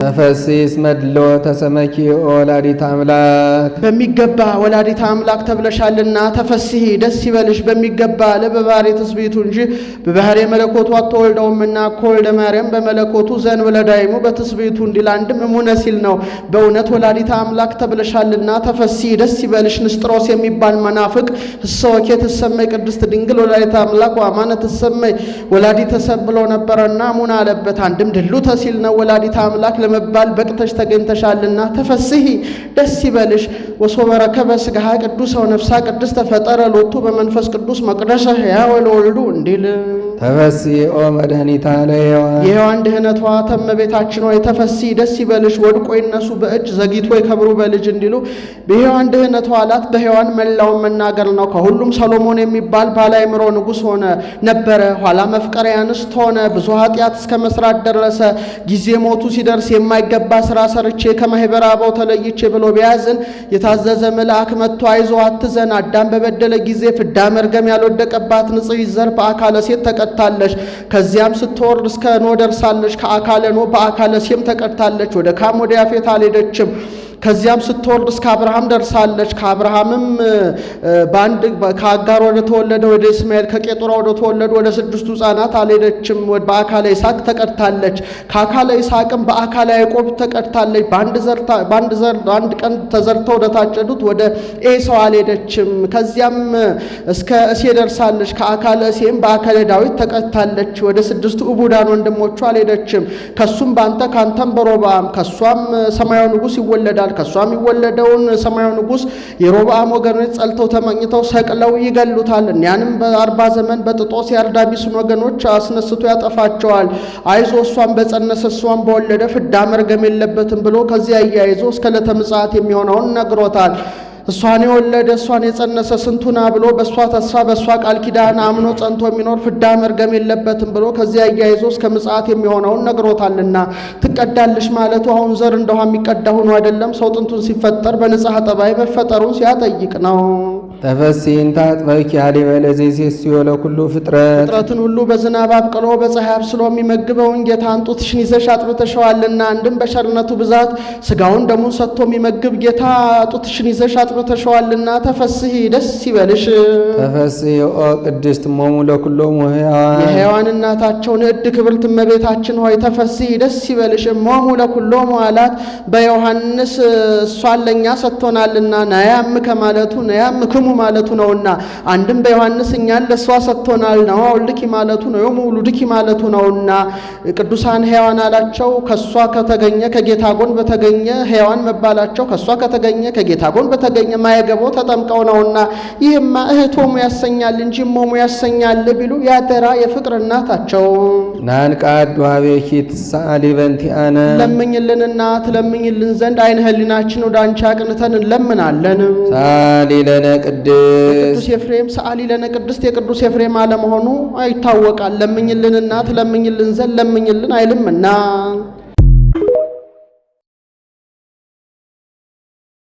ተፈሥሒ እስመ ድልዎ ተሰመኪ ወላዲተ አምላክ። በሚገባ ወላዲተ አምላክ ተብለሻልና ተፈሥሒ ደስ ይበልሽ። በሚገባ ለበባህሪ ትስብእቱ እንጂ በባህሪ መለኮቱ አትወልደውምና ከወልደ ማርያም በመለኮቱ ዘእንበለ ዳይሙ በትስብእቱ እንዲል አንድም እሙነ ሲል ነው። በእውነት ወላዲተ አምላክ ተብለሻልና ተፈሥሒ ደስ ይበልሽ። ንስጥሮስ የሚባል መናፍቅ እሰወኬ ትሰመይ ቅድስት ድንግል ወላዲተ አምላክ ወአማነ ትሰመይ ወላዲተ ሰብ ብሎ ነበረና እሙነ አለበት። አንድም ድሉተ ሲል ነው። ወላዲተ አምላክ ለመባል በቅተሽ ተገኝተሻልና ተፈሥሒ ደስ ይበልሽ። ወሶበ ረከበ ሥጋሃ ቅዱስ ወነፍሳ ቅድስተ ፈጠረ ሎቱ በመንፈስ ቅዱስ መቅደሰ ሕያወ ለወልዱ እንዲል። ተፈሥሒ ኦ መድኃኒታ ለሔዋን። የሔዋን ድህነቷ እመቤታችን ሆይ ተፈሥሒ ደስ ይበልሽ። ወድቆ ይነሱ በእጅ ዘግይቶ ይከብሩ በልጅ እንዲሉ በሔዋን ድህነቷ አላት። በሔዋን መላውን መናገር ነው። ከሁሉም ሰሎሞን የሚባል ባለአእምሮ ንጉሥ ሆነ ነበረ። ኋላ መፍቀሬ አንስት ሆነ። ብዙ ኃጢአት እስከ መስራት ደረሰ። ጊዜ ሞቱ ሲደርስ የማይገባ ስራ ሰርቼ ከማህበረ አበው ተለይቼ ብሎ ቢያዝን የታዘዘ መልአክ መጥቶ አይዞ አትዘን፣ አዳም በበደለ ጊዜ ፍዳ መርገም ያልወደቀባት ንጽሕት ዘር በአካለ ሴት ተቀድታለች። ከዚያም ስትወርድ እስከ ኖህ ደርሳለች። ከአካለ ኖህ በአካለ ሴም ተቀድታለች። ወደ ካም ወደ ያፌት አልሄደችም። ከዚያም ስትወርድ እስከ አብርሃም ደርሳለች። ከአብርሃምም በአንድ ከአጋር ወደ ተወለደ ወደ እስማኤል፣ ከቄጡራ ወደ ተወለዱ ወደ ስድስቱ ሕፃናት አልሄደችም። በአካለ ይስሐቅ ተቀድታለች። ከአካለ ይስሐቅም በአካለ ያዕቆብ ተቀድታለች። በአንድ ዘር አንድ ቀን ተዘርተው ወደ ታጨዱት ወደ ኤሳው አልሄደችም። ከዚያም እስከ እሴ ደርሳለች። ከአካለ እሴም በአካለ ዳዊት ተቀድታለች። ወደ ስድስቱ እቡዳን ወንድሞቹ አልሄደችም። ከሱም በአንተ ካንተም በሮብዓም ከሷም ሰማያዊ ንጉሥ ይወለዳል። ከሷ የሚወለደውን ሰማያዊ ንጉሥ የሮብዓም ወገኖች ጸልተው ተመኝተው ሰቅለው ይገሉታል። እኒያንም በ40 ዘመን በጥጦስ የአርዳቢስን ወገኖች አስነስቶ ያጠፋቸዋል። አይዞ እሷን በጸነሰ እሷን በወለደ ፍዳ መርገም የለበትም ብሎ ከዚያ አያይዞ እስከ ዕለተ ምጽአት የሚሆነውን ነግሮታል። እሷን የወለደ እሷን የጸነሰ ስንቱና ብሎ በእሷ ተስፋ በእሷ ቃል ኪዳን አምኖ ጸንቶ የሚኖር ፍዳ መርገም የለበትም ብሎ ከዚያ አያይዞ እስከ ምጽአት የሚሆነውን ነግሮታልና ትቀዳለሽ ማለቱ አሁን ዘር እንደ ውሃ የሚቀዳ ሆኖ አይደለም። ሰው ጥንቱን ሲፈጠር በንጽሐ ጠባይ መፈጠሩን ሲያጠይቅ ነው። ተፈሥሒ እንተ አጥበብኪ ሐሊበ ለዘይሴስዮ ለኩሉ ፍጥረት። ፍጥረትን ሁሉ በዝናብ አብቅሎ በፀሐይ አብስሎ የሚመግበውን ጌታን ጡትሽን ይዘሽ አጥብተሸዋልና አንድም በቸርነቱ ብዛት ስጋውን ደሙን ሰጥቶ የሚመግብ ጌታ ጡትሽን ይዘሽ አጥብተሸዋልና ተፈሥሒ ደስ ይበልሽ። ተፈሥሒ ኦ ቅድስት እሞሙ ለኩሎሙ ሕያዋን። የሕያዋን እናታቸው ንዕድ ክብርት እመቤታችን ሆይ ተፈሥሒ ደስ ይበልሽ። እሞሙ ለኩሎሙ አላት። በዮሐንስ እሷን ለእኛ ሰጥቶናልና ናያም ከማለቱ ናያም ክሙ ማለቱ ነውና፣ አንድም በዮሐንስ እኛን ለእሷ ሰጥቶናል ነዋ ውልድኪ ማለቱ ነው ዮሙ ውሉድኪ ማለቱ ነውና ቅዱሳን ሕያዋን አላቸው። ከእሷ ከተገኘ ከጌታ ጎን በተገኘ ሕያዋን መባላቸው ከእሷ ከተገኘ ከጌታ ጎን በተገኘ ማየገባው ተጠምቀው ነውና ይህማ እህቶሙ ያሰኛል እንጂ እሞሙ ያሰኛል ቢሉ ያደራ የፍቅር እናታቸው። ናንቃድ ዋቤኪ ትሰአሊ በእንቲአነ። ለምኝልንና ትለምኝልን ዘንድ አይነ ህሊናችን ወደ አንቺ አቅንተን እንለምናለን። ሰአሊ ለነ ቅዱስ ቅድስት። ኤፍሬም ሰአሊ ለነ ቅድስት የቅዱስ ኤፍሬም አለመሆኑ ይታወቃል። ለምኝልንና ትለምኝልን ዘንድ ለምኝልን አይልምና።